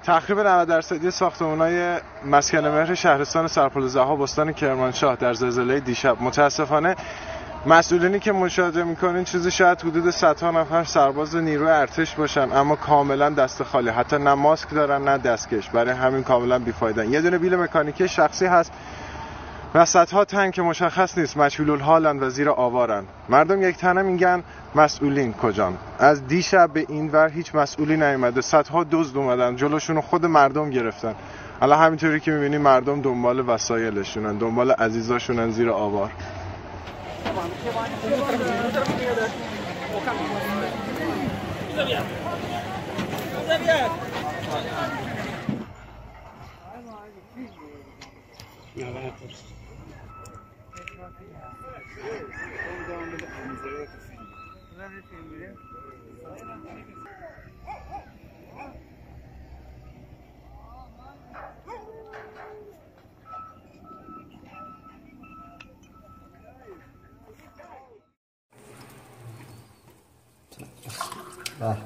تخریب 90% ساختمان‌های مسکن مهر شهرستان سرپل ذهاب استان کرمانشاه در زلزله دیشب. متاسفانه مسئولینی که مشاهده میکنین چیزی شاید حدود صدها نفر سرباز نیروی ارتش باشن، اما کاملا دست خالی، حتی نه ماسک دارن نه دستکش، برای همین کاملا بی‌فایدن. یه دونه بیل مکانیکی شخصی هست و صدها تن که مشخص نیست مجهول الحالن و زیر آوارن. مردم یک تنه میگن مسئولین کجان؟ از دیشب به این ور هیچ مسئولی نیومده، صدها دزد اومدن جلوشون خود مردم گرفتن. الان همینطوری که میبینی مردم دنبال وسایلشونن، دنبال عزیزاشونن زیر آوار. Var.